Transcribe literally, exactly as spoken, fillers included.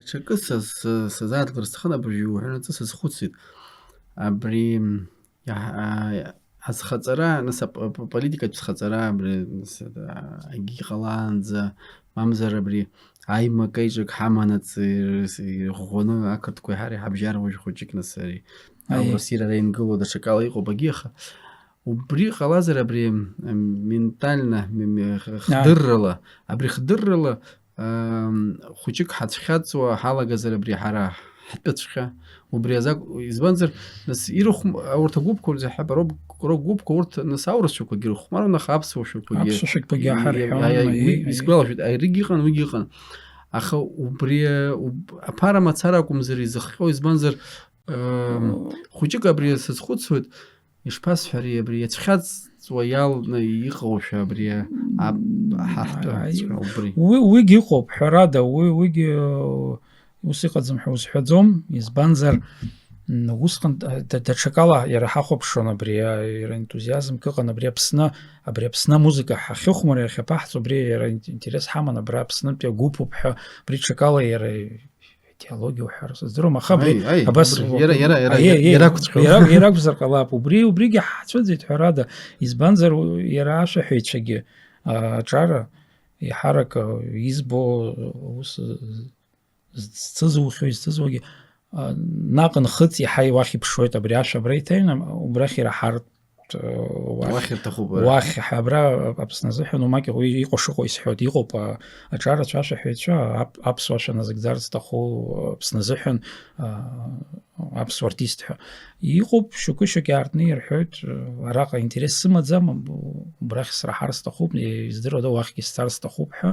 Ҽакы са, са, сазааҭгар сҭахын абыржәы уҳәанаҵы сазхәыцит. Абри, м, иаҳ-, а, азхаҵара, нас ап-, ап-, аполитикатә схаҵара, абри, нас, а, егьи ҟалаанӡа, мамзар абри аимак-аиҿак ҳаманаҵ, ир-, ирӷәӷәаны ақырҭқәеи ҳареи ҳабжьаруажә хәыҷык, нас ари Аиеи. Аурыс ира ара ингыло даҽакала иҟоуп агьи, аха убри ҟалазар абри, м, ментально, м, м, х-, хдыррала, абри хдыррала, ам, хәыҷык ҳацәхьаҵуа ҳалагазар абри ҳара ҳтәыҵәҟьа, убри азакә, избанзар, нас ирыхәм-, урҭ агәыԥқәа рзы ҳәа, роуп, роуп гәыԥқәа урҭ, нас аурысшәақәагьы ирыхәмаруан, аха аԥсуашәақәагьы, аԥсуашәақәагьы иа-, иа-, аҳарҳәон, иа-, уи, аиеи, аиеи. Исгәалашәоит, аирыгь ыҟан, уигь ыҟан. Аха убри, уб-, аԥара мацара акәымзар изыхҟьо, избанзар, ам, хәыҷык абри сазхәыцуеит, ишԥасҳәари, абри иацәхьаҵуа иалны иҟоушәа абри аб-, ҳаҳтәы Аи, ҵәҟьа убри. Уи, уигь ыҟоуп, ҳәарада, уи, уигь, э, ус иҟаӡам ҳәа узҳәаӡом, избанзар, м, усҟан д-, д-, даҽакала иара ҳахәаԥшуан абри, а, иара ентузиазмк ыҟан абри Аԥсны, абри Аԥсны амузыка ҳахьыхәмари, иахьаԥаҳҵо, абри иара ин-, интерес ҳаман, абра Аԥснытәи агәыԥуп ҳәа, абри ҽакала иара идеологиа уҳәар сыздыруам, аха абри Аи, аи, абас убри, иара, иара, иара, аи, иара, аи, иара акәҵәҟьоуп. Иара, иара акәзар ҟалап, убри, убригьы ҳцәыӡит ҳәарада, избанзар, у-, иара ашәаҳәаҩцәагьы, а, аҿара еиҳарак, а, избо, ус, з-, зцызухьоу, изцызуагьы, а, наҟ нхыҵ иаҳа уахь иԥшуеит, абри ашә абра иҭаҩны, убрахь ираҳартә, а, уахь, Уахь ирҭахуп, ара. Уахь, ҳа абра Аԥсны азыҳәан, умак иҟоу, иҟоу шыҟоу исҳәоит, иҟоуп, а, аҿарацәа, ашәаҳәаҩцәа, ап-, аԥсуа шәа назыгӡарц сҭаху, а, Аԥсны азыҳәан, а, аԥсуа артист ҳәа. Иҟоуп шьоукы-шьоукы иаартны ирҳәоит, а, араҟа интерес сымаӡам, убрахь сраҳар сҭахуп, издыруада, уахьгьы сцар сҭахуп ҳәа.